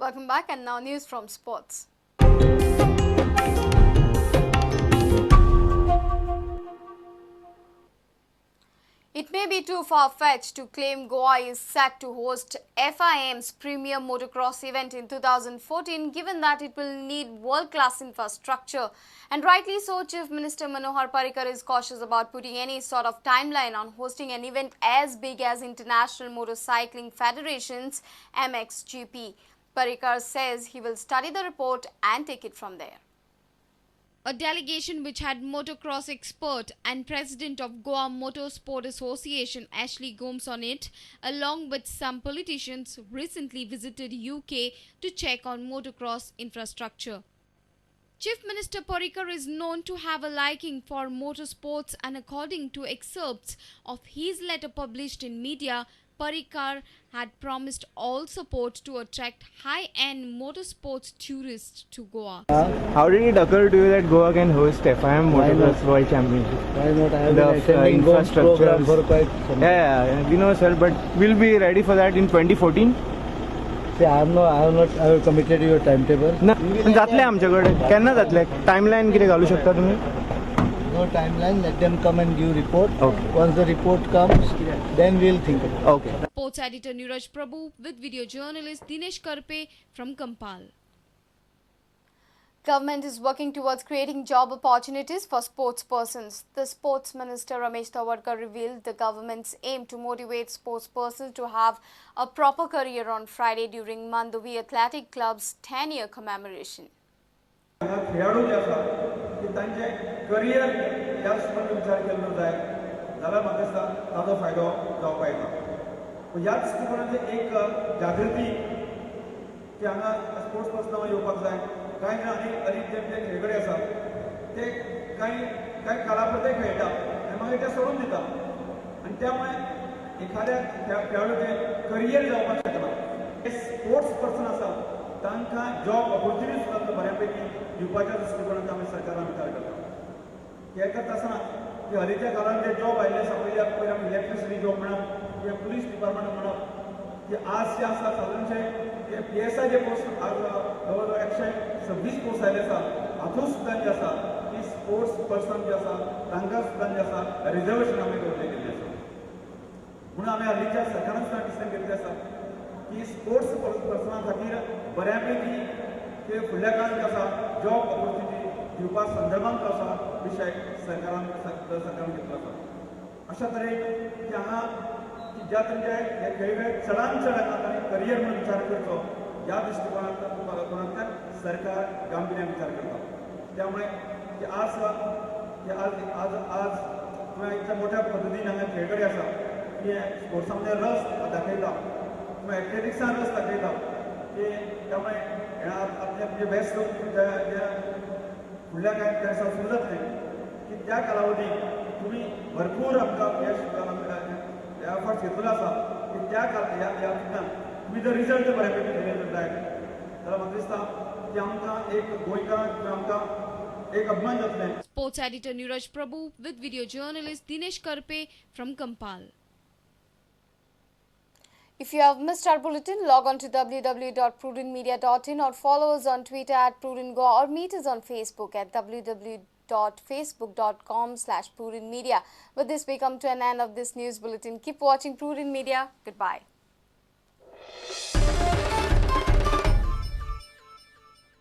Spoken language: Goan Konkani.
Welcome back, and now news from sports. It may be too far-fetched to claim Goa is set to host FIM's premier motocross event in 2014, given that it will need world-class infrastructure. And rightly so, Chief Minister Manohar Parrikar is cautious about putting any sort of timeline on hosting an event as big as International Motorcycling Federation's MXGP. Parrikar says he will study the report and take it from there. A delegation which had motocross expert and president of Goa Motorsport Association Ashley Gomes on it, along with some politicians, recently visited UK to check on motocross infrastructure. Chief Minister Parrikar is known to have a liking for motorsports, and according to excerpts of his letter published in media, Parrikar had promised all support to attract high-end motorsports tourists to Goa. How did it occur to you that Goa can host FIM Motocross World Championship? Why not? I have been attending Goa's program for quite some time. Yeah, we know, sir, but we'll be ready for that in 2014. See, I have committed your timetable. ना, जातले आमच्याकडे केन्ना जातले? टायमलायन कितें घालू शकता तुम्ही? No timeline, let them come and give report. Okay. Once the report comes, then we'll think about it. Okay. Sports editor Neeraj Prabhu with video journalist Dinesh Karpe from Kampal. Government is working towards creating job opportunities for sports persons. The sports minister Ramesh Tawadkar revealed the government's aim to motivate sports persons to have a proper career on Friday during Mandovi Athletic Club's 10-year commemoration. Career ह्या दृश्टीकोनान विचार केल्लो जाय जाल्यार म्हाका दिसता ताजो फायदो जावपाक येता. ह्या दृश्टिकोनाची एक जागृती की हांगा स्पोर्ट्स पर्सनां येवपाक जाय. कांय जाण आनी अलीक जे खेळगडे आसा ते कांय कांय काळा पुरते खेळटा आनी मागीर ते सोडून दिता आनी त्यामुळे एखाद्या खेळाडूचें करियर जावपाक शकना. हे स्पोर्ट्स पर्सन आसा तांकां जॉब ऑपॉर्च्युनिटी सुद्दां बऱ्या पैकी दिवपाच्या दृश्टिकोनांत आमी सरकारान विचार करता. हे करता आसतना की हालींच्या काळान जे जॉब आयिल्ले आसा, पयल्या पयलीं आमी इलेक्ट्रिसिटी जॉब म्हणप किंवा पुलीस डिपार्टमेंट म्हणप, की आज जे आसा सादारणशे ते PSI जे पोस्ट आज जवळ जवळ 126 पोस्ट आयिल्ले आसा, हातूंत सुद्दां जे आसा की स्पोर्ट्स पर्सन जे आसा तांकां सुद्दां जे आसा रिजर्वेशन आमी दवरलें गेल्लें आसा. म्हणून आमी हालींच्या सरकारान सुद्दां डिसिजन घेतलें आसा की स्पोर्ट्स पर्सना खातीर बऱ्या पैकी ते फुडल्या काळांत जे आसा जॉब ऑपॉर्च्युनिटी दिवपा संदर्भांत आसा विशय सरकारान घेतलो आसा. अशा तरेन की हांगा की ज्या तरेचे हे खेळगडे चडान चड हांगा तांणी करियर म्हणून विचार करचो ह्या दृश्टिकोनांतल्यान सरकार गांभिर्यान विचार करता. त्यामुळे की आज की आज आज आज किंवा इतल्या मोठ्या पद्दतीन हांगा खेळगडे आसा की स्पोर्ट्सा मदें रस दाखयता किंवा एथलेटिक्सान रस दाखयता की त्यामुळे आपले म्हणजे बेस्ट फुडल्या कांय वर्सां सुरू जातलें की त्या कालावधीक तुमी भरपूर आमकां एफर्ट्स घेतलेलो आसा की त्या ह्या तुमी जर रिजल्ट बऱ्या पैकी दिले जाय जाल्यार म्हाका दिसता की आमकां एक गोंयकारांक किंवा आमकां एक अभिमान जातलें. Sports editor Neeraj Prabhu with video journalist Dinesh Karpe from Kampal. If you have missed our bulletin, log on to www.prudentmedia.in or follow us on Twitter at prudentgoa or meet us on Facebook at www.facebook.com/prudentmedia. With this, we come to an end of this news bulletin. Keep watching Prudent Media. Goodbye.